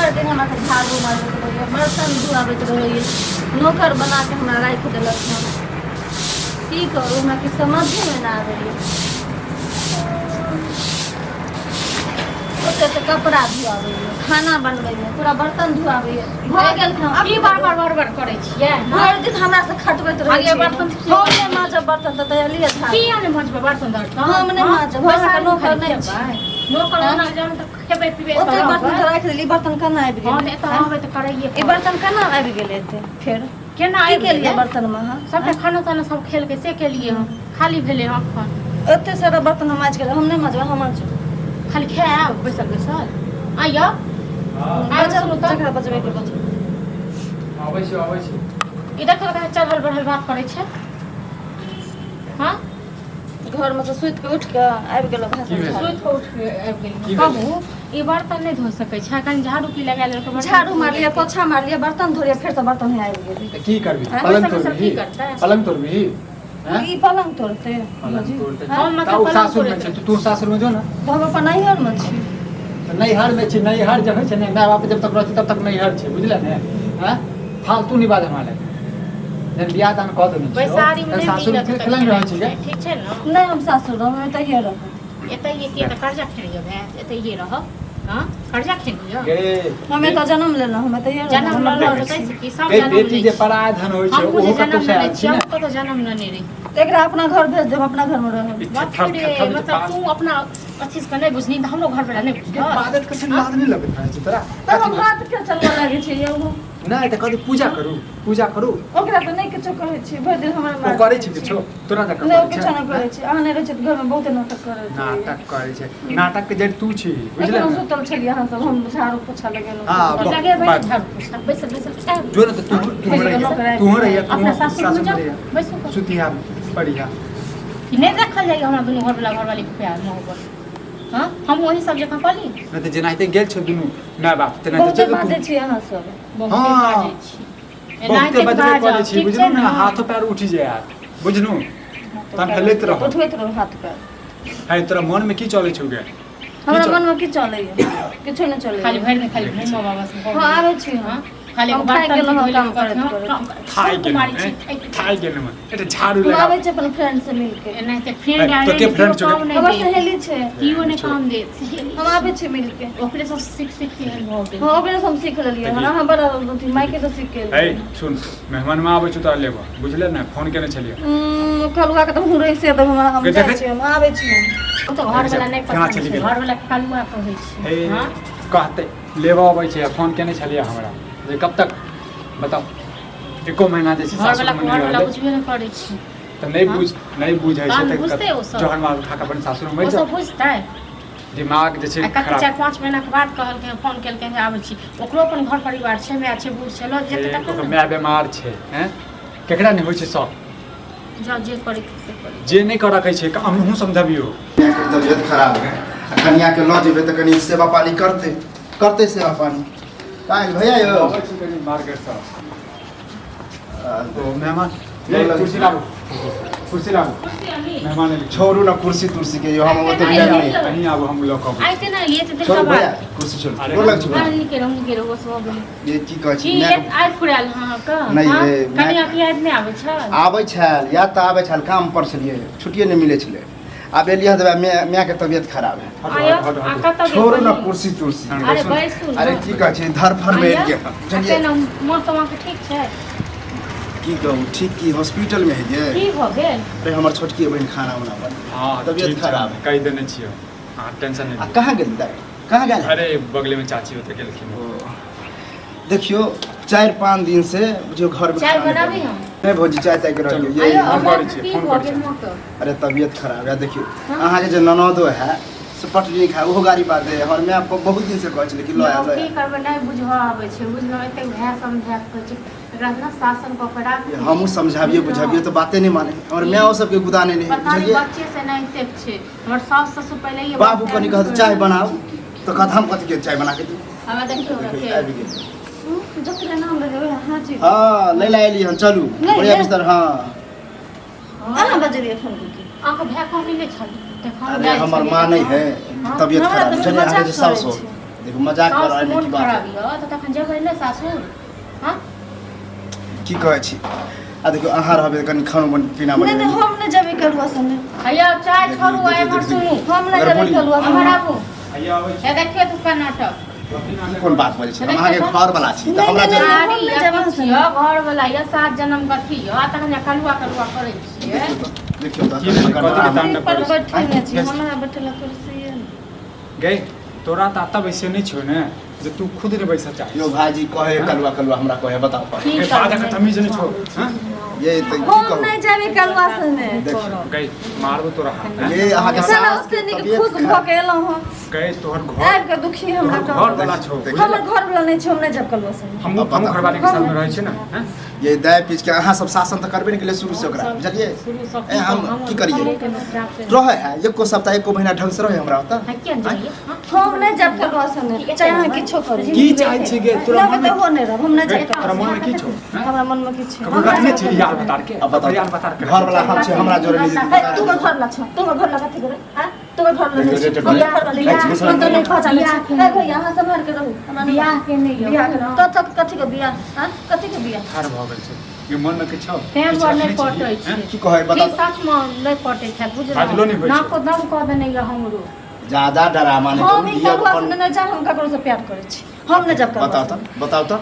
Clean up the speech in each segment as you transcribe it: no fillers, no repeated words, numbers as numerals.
भरि दिन हमरा से झाड़ू मारबैत रहैए, बर्तन धुआबैत रहैए, नौकर बना के हमरा राखि देलक हन। की करू, हमरा किछु समझे मे नहि आबैए। ओते ओते कपड़ा धुआबैए, खाना बनबैए, पूरा बर्तन धुआबैए, भऽ गेल खाना। की बार बार बार बार करै छियै? भरि दिन हमरा से खटबैत रहै आगे छै। बर्तन हम नहि माजब बर्तन तऽ तैयार लिअ झाड़ू। किया नहि मजबै बर्तन धरतन? हम नहि माजब, हम अहाँके नौकर नहि छी। नौकर ओना जान तऽ खेबै पिबै ओते बर्तन तऽ राखि देली, बर्तन केना आबि हँ, गेलै? तऽ एतऽ रहबै तऽ करैए। ई बर्तन केना आबि गेलै एते फेर? केना की आबि केलियै गेलै? बर्तनमे अहाँ? सबटा खाना ताना सब खेलकै से केलियै हम, खाली भेलै हँ अखन। एते सारा बर्तन हम माजि गेलै, हम नहि माजबै, हम माजब। खाली खायब बैसल बैसल। आइयो आइयो। बजब सुनू तऽ। जकरा बजबैके बजब। आबै छी, आबै छी। ई देखो तऽ चढ़ल बढ़ल बात करै छै। हँ। घरमे से सुति कऽ उठि कऽ आबि गेलहुँ की भाषण भेल? झाड़ू। सुति कऽ उठि कऽ आबि की गेलियै। भेलै? कहू, ई बर्तन नहि धो सकै छै? कनि झाड़ू की लगा लेलकै बर्तन? झाड़ू मारलियै, पोछा मारलियै, बर्तन धोलियै, फेरसँ बर्तन हे आबि गेलै। तऽ की करबी? आँय? पलंग बैसल बैसल तोड़बी? की करतै? पलंग तोड़बी? आँय? ई पलंग तोड़तै? पलंग तोड़तै। हम तऽ मतलब ओ पलंग सासुरमे तोड़ैत छै तऽ तू सासुरमे जो ने। तऽ हम अपन नैहरमे छी। तऽ नैहरमे छी। नैहर जे होइ छै ने, माय बाप जब तक रहै छै तब तक नैहर छै, बुझले ने? आँय, फालतू नहि बाज हमरा लग। जहन बियाह दान कऽ देने छियौ बैसारीमे तऽ नहि सासुर मिलत तऽ खेला नहि रहल छी खेनाइ गे। छै, ठीक छै ने? नहि, हम सासुर रहब, हम एतहिए रहब। एतहिए के तऽ कर्जा खेलियै भाय, एतहिए रहब? हँ, कर्जा खेलियै। गे हम एतऽ जन्म लेलहुँ, हम एतहिए रहब। जन्म हमर लेलहुँ घर तऽ छी। ताहिसँ की सब गे जन्म बेटी लै जे छै। पराया धन होइ छै, हमहूँ जे ओहो कतौ जन्म से लेने आयल छियै, छी ने। हम कतौ जन्म लेने रही? तऽ एकरा अपना घर भेज देब, अपना घरमे रहब। ई बाप थेथर रे, थेथर जे मतलब तू अपना अथी से नहि बुझनी तऽ हमरो घर वाला नहि गे बुझतै? बाजत के छै, लाज नहि लगैत रहै छै तोरा? तब हम हाथ के चलबऽ लागै छै यौ। नहि तऽ कथी? पूजा करू, पूजा करू। ओकरा तऽ नहि किछो कहै छियै, भरि दिन हमरा ओ मारैत करै छै रहै। किछो तोरा जकाँ? नहि, ओ करै किछो छै? नहि करै छै। अहाँ नहि रहै छै तऽ घरमे बहुते नाटक करै छै। नाटक करै छै। नाटक के जड़ तू छी, बुझले एखनो ने? सुतल छलियै अहाँ सब, हम झाड़ू पोछा लगेलहुँ। हँ। लगेबै बात- झाड़ू पोछा, बैसल बैसल खायब। जो ने तऽ तू तू रहिया, तू रहिया, तू अपना सासुर मे सासुर जाओ, रहिया। बैसू कऽ। सुतिया पढ़िया। कि नहि देखल जाइए हमरा दुनू घरवला घरवालीके प्यार मोहब्बत? हँ, हम वही सब जकाँ कऽ ली? नहि तऽ जेनाहिते गेल छौ दुनू माय बाप तेनाहिते बहुते चल बाजै तू। छी अहाँ सब। बहुते हँ। बाजै छी। बहुते एनाहिते बजबे करै बाजब छी, ठीक बुझलू छै ने? ने? हाथो पैर उठि जायत, बुझलू? तहन फेर लैत रहब। उठबैत रहू हाथ पैर। है, तोरा मनमे की चलै छौ गे? हमरा चल- मनमे की चलैए? किछो नहि खाली चलैए। भरि दिन खाली घूमऽ बाबा से। हँ, आबै छी हम। हँ, खाली हम एगो थाकि बर्तन गेलहुँ धोइ काम लए करैत कहत, करैत। हँ, थाकि कुमारी गेलहुँ, छी, थाकि। थाकि गेलहुँ, एकटा झाड़ू हम लगा। आबै छी अपन फ्रेंड से मिलके। एनाहिते फ्रेंड तो के friend छौ? काम हमर नहि देत। सहेली छै। केओ नहि काम देत, सहेली। हम आबै छी मिलके। ओकरे सब सीख सीख के एहन भऽ गेल। हँ, ओकरे से हम सीख लेलियै हन। अहाँ बड़ा अथी मायके से सीख के है एलियै। सुन, मेहमानमा आबै छौ तोरा लेबऽ, बुझले ने? फोन केने छलियै। कलुआ के तऽ हम रहिसे देब। हमरा हम गे, जाइ देखै- छी, हम आबै छी हम। ओ तऽ घरवला नहि केना पसन्द चलि छै। गेलै? घरवला के कलुआ कहै छै। हे। हँ। कहतै लेबऽ अबै छै, फोन केने छलियै हमरा जे कब तक बताउ, एको महीना जे छै घरवला सासुरमे नहि घरवला रहलै। बुझबे नहि करै छै। तऽ नहि हँ? बुझ नहि बुझै छै तहन तऽ बुझतै ओ सब। जहन मार खा कऽ अपन सासुरमे ओ मरि सब जाउ। बुझतै? दिमाग जे छै आ कते खराब। 4-5 महीनाके बाद कहलकै, फोन केलकै जे आबै छी। ओकरो अपन घर परिवार छै, माय छै, बूढ़ छै, लऽ जेतै हे, तखन ओकर ने। माय बेमार छै। हैं, केकरा नहि होइ छै शौक? जाउ, जे करैके से करी। जे नहि करऽ कहै छै, हमहूँ समझबियौ। कनियाके तबियत खराब है आ कनियाके लऽ जेबै तऽ कनि सेवा पानी करतै, करतै सेवा पानी। काल्हि भैया यौ। अबै छी कनि मार्केटसँ। आ, ओ मेहमान ए, कुर्सी लाबू, कुर्सी लाबू। कुर्सी आनी। मेहमान एलै। छोड़ू ने कुर्सी तुर्सी के यौ, हम ओते टाइम नहि। अहीं आबू, हम लऽ कऽ अबै। आइते ना लिए तऽ छोड़ू देखा भैया बात। कुर्सी छोड़ू। अरे, गोर लग छी। अरे निके रहू, निके रहू, बस भऽ गेलै। ये की कहै छी की मायके- आइ फुरायल अहाँके? नहि, हँ? ए, माय- कनिया के याद नहि आबै छल? आबै छल, याद तऽ आबै छल, काम पर छलियै, छुट्टिए नहि मिलै छलै। आब एलियै हँ तऽ मायके तबियत खराब है। हटो, आयो, हटो, आ हटो। कतऽ गेल छोड़ू ने बहिन? कुर्सी तुर्सी। हँ, अरे बैसू ने। बैसू ने। अरे की कहै छी, धरफड़ मे आयो, एलियै हँ, आ बुझलियै? केना मौसम अहाँके ठीक छै? की कहू, ठीक की, हॉस्पिटल मे है ये। की भऽ गेल? अरे हमर छोटकी बहिन खाना उना बना हँ, तबियत ठीक छै, खराब है। कहि देने छियै, अहाँ टेंशन नहि आ लिअ। कहाँ गेल दाइ, कहाँ गेल? अरे बगलेमे चाची ओतऽ गेलखिन। ओ, देखियौ 4-5 दिन से बुझियौ घर में चाय खाना बनाबी नहि हम? नहीं भौजी, चाय ताय के रह चलू। ये आयो, फोन माँ करै के छियै, की फोन भऽ करै गेल छियै। माँके? अरे तबियत खराब है। देखियौ हाँ? अहाँके जे ननदो है से पटरी खा, ओहो गाड़ी बात दे। हमर माय बाप बहुत दिन से कहै छलै कि लऽ आ यौ, लऽ की आ। करबै, नहि बुझऽ आबै छै, बुझलहुँ? एतेक भाय समझा कऽ कहै छै एकरा ने शासन कऽ के राखू। हमहूँ समझाबियै बुझाबियै तऽ बाते नहि माने। हमर माय सबके गुदाने नहि है, पता नहि बुझलियै? बच्चे से नहि एतेक छै। हमर सास ससुर पहिले ही बाबू कनि कहत चाय बनाउ तऽ कहत हम कथी के चाय बना के दी। हमरा देखियौ रखे। आबि गेल। जकरे नाम रहै ओएह। हाँ जी। हँ, लै लए एली हन, चलू। नहि, बढ़िया नहि। बिस्तर। हँ। अहाँ बजलियै फोन कऽ? अहाँके भाय कहने नहि छल? देखो अरे हमर माँ नहि है, हाँ? तबियत हमरा खराब तऽ बुझलियै? अहाँके जे मजाक साउस करै हो छै। देखो मजाक कर सासुके रहल मोन की बात खराब यऽ तऽ तखन जेबै ने सासुर? हँ? की कहै छी आ देखियौ अहाँ रहबै तऽ कनि खानो बन पीना नहि नहि बनेबै हम नहि जेबै कलुआ संगे। हैया चाय छोड़ू आ एम्हर सुनू। हम नहि अगर जेबै बोली- कलुआ एम्हर संगे। आबू। हैया आबै हे देखियौ तुका नाटक। छी कोन बात बजै छी हम देखियौ अहाँके तऽ। घर वाला छी तऽ नहि, हमरा नहि, जरूर नहि, गाड़ी हम नहि जेबै अथी छियौ, घर वाला यऽ, सात जन्म के अथी यऽ, आ तखन जे कलुआ कलुआ करै छियै। देखियौ तऽ देखियौ तऽ की भेलै? अगर कथी के हम- तांडव पर करै छी? बैठेने छी आँय, हमरा बैठेला कुर्सी नहि। गई तोरा तऽ एतऽ बैसे नहि छौ ने जे तू खुद नहि बैसऽ चाहै यौ भाईजी कहे कलुआ कलुआ हमरा कहे बताउ की ए, बाजऽ के करबै? तमीज नहि छौ हँ? ये तऽ की हम कहू नहि जेबै कलुआ संगे। देखियौ गई मारबो तोरा हाथ ये अहाँके साला सास ओते नीक तबियत खुश भऽ के एलहुँ हँ गई तोहर घर आबि के दुखी हमरा तोहर घर वाला छौ देखियौ। हमर घर वाला नहि छै हम नहि जायब कलुआ संगे। हमहूँ अब हमहूँ बताउ। घरवाली के साथ में रहै छी ने हँ? ये दाय पीच के अहाँ सब शासन तऽ करबे नहि केलियै शुरू से ओकरा बुझलियै शुरू सँ ए, हम की करियै? हमहूँ केलहुँ, खराब से। रहै है एको सप्ताह एको महीना ढंग से रहै हमरा ओतऽ हाँ, किया नहि जाइए? हाँ? हम नहि जायब कलुआ संगे चाहे अहाँ किछो करू। की चाहै छी गे तोरा नहि मन में तऽ हो नहि रहब हम नहि गई जायब तोरा मन में की छौ हँ? हमरा मन में किछु ककरो रखने छी यार बतार के अब बताउ यार बतार के घर वाला हम छै हमरा जोरे नहीं हे, तू हमर घर ला छौ तू हमर घर ला कथी करे आँ तू हमर घर ला देखियौ, छौ देखियौ, हम घर वाला देखियौ, छी हम तऽ नहि पहचानै छी हे भैया अहाँ सम्हार के रहू हमरा नहि बियाह के नहि यौ। बियाह के तब तक कथी के बियाह आँ कथी के बियाह ठाढ़ भऽ गेल छै ये मन में किछु छौ तें किछु दुआरे रखने नहि छी? पटै हँ? छै। की कहै की बताउ सचमे नहि पटै छै बुझलहुँ? बाजलो नहि होइ छै। नाको दम कऽ देने यऽ हमरो। ज्यादा डरामा नहि हम करू ई दिअ कलुआ अपन संगे नहि जायब हम ककरो से प्यार करै छी हम नहि जायब कलुआ बताउ संगे। तऽ बताउ तऽ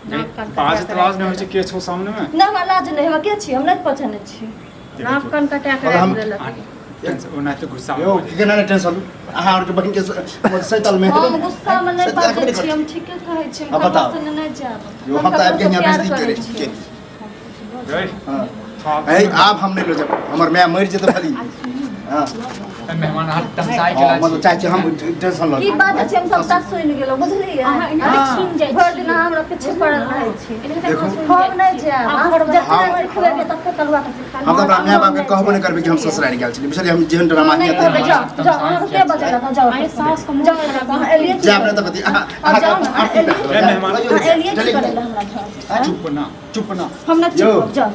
गई, नाक कान कटा बाज कऽ तऽ लाज राखि नहि होइ छै के छौ सामने में नहि हमरा लाज नहि हमरा के छी हम नहि पहचानै छी नाक कान कटा कऽ और हम- राखि देलक। आ, टेंशन ओनाहिते गुस्सा यौ की केना नहि टेंशन लू अहाँ आरके बहिन के सैतल में हम गुस्सा में नहि सैतल बाजै छी हम ठीके कहै छी हम अब कलुआ बताउ। संगे नहि जायब यौ हम तऽ आबि के ककरो से यहाँ प्यार बेइज्जती करै करै छी छी। गई हँ थप ए आब हम नहि लो जाब हमर माय मरि जेतै भली हँ मेहमान हाथ तमसाइ के हँ, मतलब चाहै छी हम टेंशन लऽ की बाजै छी हम सबटा सुनि गेलहुँ बुझलियै अहाँ एना हाँ। सुनि जाइ भरि छी। दिन अहाँ हमरा पीछे पड़ल रहै छी एनाहिते देखू। अहाँ सुनि हम जाइ नहि छी। जायब आ अहाँ घरवला जतना सिखबेबै तते कलुआ के सिखा हम तऽ अपना माय बाप के कहबो नहि करबै कि हम ससुरारि गेल छलियै बुझलियै हम जेहन ड्रामा नहि किया कहबै तेहन जाउ जाउ अहाँके के बजेलक हँ, जाउ अरे सास के मोन जाउ खराब अहाँ एलियै की जायब नहि करै तऽ कथी अहाँ आब जाउ ने, अहाँ एलियै ए, मेहमान। अहाँ एलियै की करै लए हमरा घर चुप ना चुप ना हम नहि यौ। चुप जाउ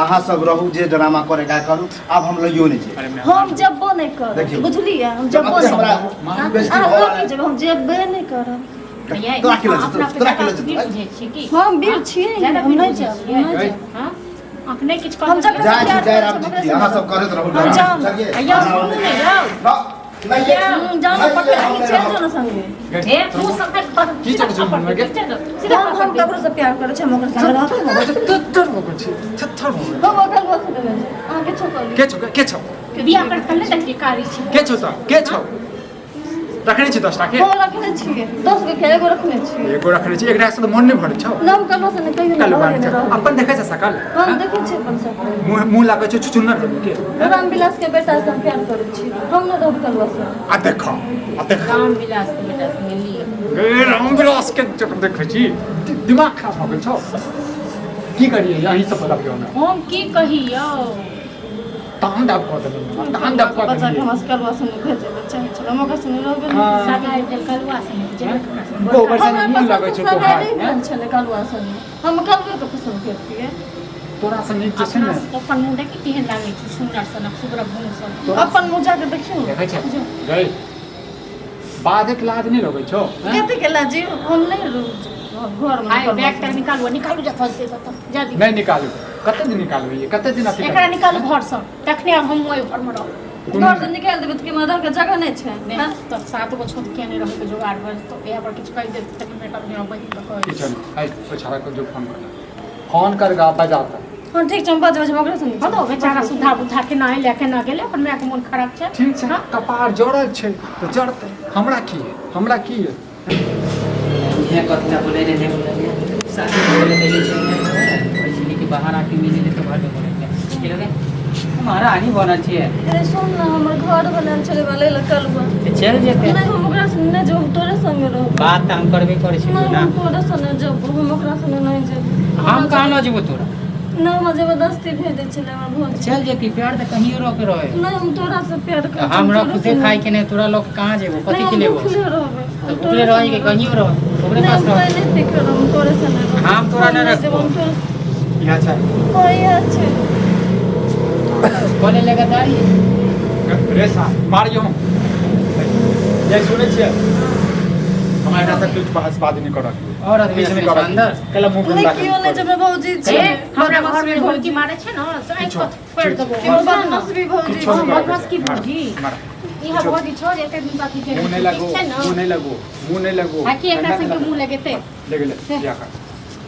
अहाँ सब रहू जे ड्रामा करे का करू आब हम लइयो नहि जेब अरे मेहमान हम जेबो नहि करब देखियौ। बुझलियै हम जेबो जब नहि हमरा करब माँ बेइज्जती अहाँ भऽ लऽ रहल के जेबै हम जेबे नहि करब यै, तोरा की अहाँ लऽ जेतौ? अपना तोरा की लऽ के जेतौ? वीर बुझै छियै की? हम वीर छियै ज्यादा हम वीर नहि बुझै जायब छियै? हम नहि जायब हाँ? अपने किछु हम कऽ जकरा जाइ छी प्यार जय करै राम छी, जी की अहाँ सब करैत रहू हम ड्रामा जाउ ने। बुझलियै? यौ, सुनू ने यौ। ना, नहि ये, जाउ ने नहि पकड़ ये, हम अहीं नहि चलि रहब। जाउ ने संगे हे, तू सब की चलै छौ मनमे गे? सीधा हम ककरो से प्यार करै छी हम ओकरा संगे रहब थत्थर भऽ गेल छी थत्थर भऽ गेल हम ओकरा संगे नहि छी अहाँ किछो करू के छौ के छौ बियाह कर कल देखली कारी छी के छौ तऽ के छौ रखने छी 10 टा के हम रखने छियै 10 गो के एगो रखने छियै एगो रखने छी एकरा से तऽ मन नहि भरै छौ नाम कलुआ से नहि कहियो नहि कलुआ रहबै, नहि रहबै। अपन देखै छै सकल हम देखै छियै अपन सबके मुँह मुँह लागै छै छुछुन्नर बनि के राम विलास के बेटा से हम प्यार करै छी हम नहि रहब कलुआ से आ देख आ देख राम विलास के बेटा से मिली गे रामविलास के जब देखै छी दिमाग खराब भऽ गेल छौ की करियै अहीं सब बताबियौ हमरा हम की कहियौ तांडव कऽ देलियै तांडव कऽ बच्चा के देलियै हमरा कलुआ से नहि भेजै लए चाहै छलै हम ओकरा संगे रहबे नहि हाँ। सगाइ भेल कलुआ से जेबै ककरा संगे? गोबर हमरा संगे मुँह लागै पसन्द छौ सगाइ तोहार नहि हैं? भेल छलै कलुआ संगे हम कलुए के पसन्द करतियै तोरा से नीक जे छै अपना ने अपन मुँह देखी केहन लागै छै सुन्दर सनक सुग्र भूम सन तोरा अपन मुँह जाके देखियौ ने देखै छै गई बाधक लाज नहि लगै छौ हैं? कथी के लाजी हम नहि रहब घर में आइ बैग तैग निकालू निकालू जतऽ से ततऽ जल्दी नहि निकालू कते दिन निकालबै ये कते दिन अथी एकरा निकालू घरसँ तखने आब हम ओहि घरमे रहब घर से निकालि देबै तऽ केना रहके जगह नहि छै नहि हँ? तऽ सात गो छोट किया नहि रहैके जोगाड़ भेल तऽ इएह पर किछु कहि देत तखन बेटा मेरा बहिन के कहै किछु नहि आइ ओ छाड़ा को जो फोन कर फोन कर गा बजाता हँ ठीक छै हम बजबै छी हम ओकरे संगे हँ तऽ बेचारा सुधा बुधा केना एलै केना गेलै अपन मायके मोन खराब छै ठीक छै हँ? कपार जड़ल छै तऽ जड़तै हमरा की है हमरा की है इहे कथी बोले रहे बोले शादी बोले रहे छै कि बाहर आके मिले ले तो घर में बोले के लगे महारानी बनल छियै अरे सुन ने हमर घर बनल छलै वाले लए कलुआ तऽ चलि जेतै नहि हम ओकरा संगे नहि जेबै हम तोरे संगे रहब बात तऽ हम करबे करै छियै नहि ना हम तोरे संगे जेबो हम ओकरा संगे नहि जेबै हम कहाँ लऽ जेबो तोरा नहि हमरा जबरदस्ती भेजै छलै हमर भौजी चल जेती प्यार तऽ कहियो रह के रहे नहि हम तोरा से प्यार करै हम रह खुदे खाए के नहि तोरा लऽ के कहाँ जेबो कथी के लेबो भूखले रहबै तऽ भूखले रहे के कहियो रह ओकरे नहि पास हम रह पाइ नहि पी के रहब हम तोरे संगे रहब हम तोरा नहि जेबो, रखबो। हम तोरे इएह छै हँ इएह छै बोले लगातारी रे सा मारियो जय सुनै छियै हमरा एकरा से किछु बहस बात नहि करऽ के। और आदमी किछु नहि छै करऽ के। अंदर कैला मुँह नहि गंदा केओ नहि छै हमरा भौजी छै ए, हमरा घर में ढोलकी मारे छै ने से आँखि किछो, पर फोड़ि देबो केओ बदमाश भी भौजी किछो छै नहि करऽ के बदमाश की छै। भौजी? मार, इहा भौजी छौ जे एते दिन तक की मुँह नहि ठीक लगो छै ने मुँह नहि लगो मुँह नहि लगो आ की एकरा संगे मुँह लगेतै ले गेलै बियाह कर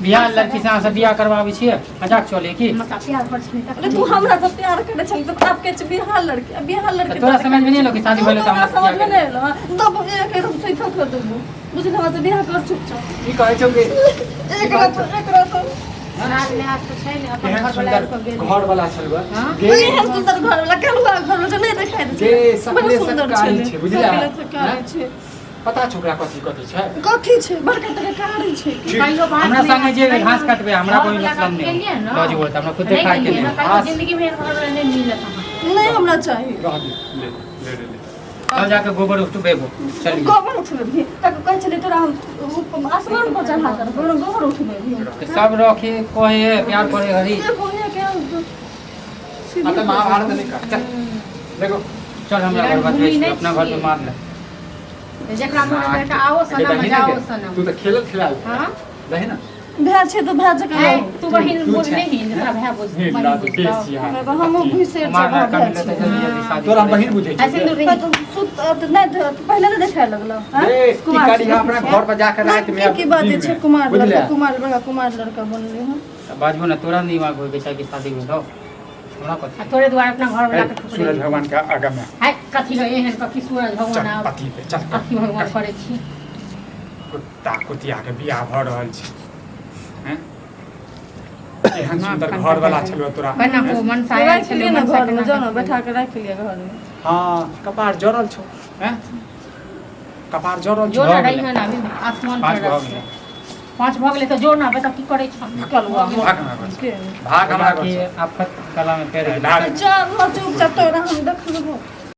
बियाह लड़की से अहाँ सब बियाह करवाबै छियै मजाक चले की मतलब प्यार कर छै अरे तू हमरा से प्यार करे छल तऽ आब के छै बिहार लड़की अब बिहार लड़की तोरा समझ में नहीं एलो कि शादी भेलै तऽ हमरा हमरा समझ में नहीं एलो हँ। तब एक एकदम सुइथा कर देबो बुझल हमरा से बियाह कर चुपचाप की कहै छौ कि एक रात एक रात लाज लिहाज तऽ छै ने अपन केहन घर वाला सुन्दर आबि कऽ गेल घर वाला छलबा हाँ? गे एहन सुन्दर घर वाला कलुआ घर वाला नहि देखाइ दै गे छै सकले बड़ सुन्दर सककारी छलै छै बुझलियै सकले सककारी छै पता छौ ओकरा कथी कथी छै कथी छै बड़का तक कारी छै कहियो बात हमरा नहि संगे जे कहियो घास काटबै हमरा कोई घर वाला मतलब गेलियै नहीं ने। लऽ जेबो तऽ हमरा खुदे नहि खाय के गेलियै नहीं ने, कहियो घास- जिंदगी में घर वाला नहि मिलत अहाँ नहि हमरा चाही रह दे ले ले ले ले चल जाके गोबर उठबेबो चलिए गोबर उठबेबही तक कहै छलै तोरा हम आसमान पर चढ़ा कर गोबर उठबेबही तऽ सब रखे कहे प्यार करे हरी से बोलिए के आ तऽ महाभारत नहि कर चल देखो चल हमरा घर बतबै छी अपना घर पे मार ले जेकरा मोन होतै तऽ आओ दही सनम ने जाओ गे। सनम तू तऽ खेलल खेलाल हाँ दही ना भाय छै तऽ भाय जकाँ ए, रहू। तू बहिन तू बोझ छै। नहीं तोरा भाय बोझ हे बहिन लाज बुझतौ। बेसी हाँ हमहूँ घुसि मार लड़का मिलत तऽ जल्दी जल्दी शादी तोरा हम करै बहिन बुझै आ छी सिन्दूर तऽ रही तू सुत तऽ नहि तऽ पहिले नहि देखाय लगलौ हँ? ए की कुमार करी छै। अपना घर पर जाकर रात में की की बाजै छै कुमार बुझले लड़का कुमार बड़का कुमार लड़का बनलै हँ तऽ बाजबो ने तोरा दिमाग होइके चाही कि शादी भेलौ हमरा कथी आ तोरे दुआरे अपना घर वाला के सूरज ठुकरेली भगवान के आगा में है कथी रे एहन कथी सूरज भगवान चल आब पति पे चल कथी भगवान करै छी कुत्ता कुतिया के बियाह भऽ रहल छै हैं? एहन सुन्दर घर वाला छलौ तोरा केना को मनसा आयल राखि छलै लिअ ने मनसा घरमे केना जाउ ने बैठा कऽ राखि लिअ घरमे हाँ कपार जरल छौ हैं कपार जरल जो छौ ना भऽ रही गेलै। हन अभी आसमान पाँच पर भऽ छै गेलै पाँच भऽ गेलै तऽ जो ना बता की करै छौ कलुआ भाग हमरा घर से के भाग हमरा घर कि से आफत कला में पैर गेलै भाग चल चुपचाप तोरा हम देख लेबो।